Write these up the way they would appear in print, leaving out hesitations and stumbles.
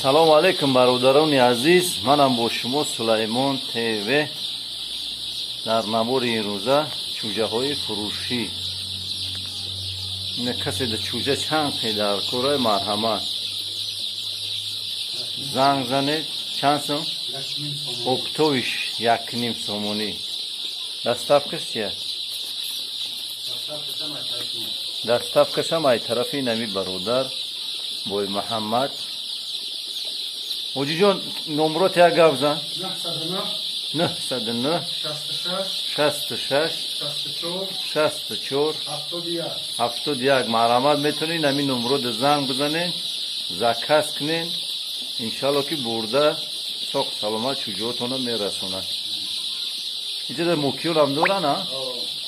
Салому алейкум, бародарони азиз. Манам бо шумо Сулаймон ТВ. Дар навори имрӯза чӯҷаҳои фурӯшӣ. Ина касе да чӯҷа чанд қи дар кораи, марҳамат, занг занед. Чанд сом? Оптовый ш 1,5 сомонӣ. Доставка ш чия? Доставка шам ай тарафи нами бародар Бой Муҳаммад. Ҳоҷиҷон, номрот як гап зан. 909 66 64 71. Марҳамат, метавонед ҳамин номрода занг бизанед, заказ кунед. Иншалло, ки бурда соқ саломат чӯҷаотона мерасонад. Иҷода мукюрам доран, а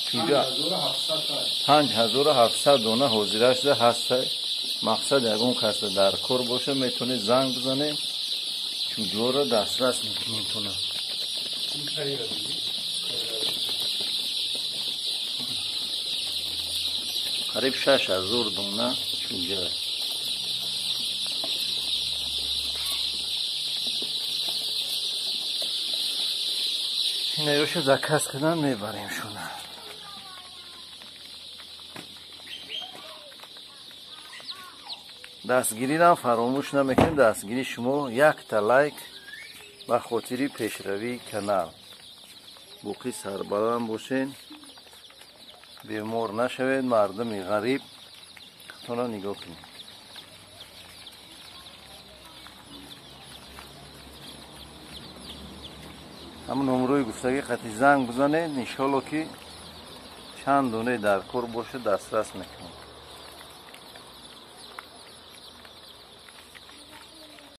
чӯҷа 5700 дона ҳозира шуда ҳастай. Мақсад, ягон каса дар кор боша, метавонед занг бизанед, чӯҷаҳоро дастрас мекунед. Қариб 6000 дона чӯҷа. Инаёша заказ кардан, мебарем шуна. Дастгирирам фаромӯш намекунем. Дастгири шумо, якта лайк, ба хотири пешравии канал. Боқӣ сарбаланд бошед, бемор нашавед. Мардуми ғариб тона нигоҳ кунед. Ҳамун номрои гуфтагӣ қати занг бизанед. Иншолло, ки чанд доне дар кор боша, дастрас мекунем.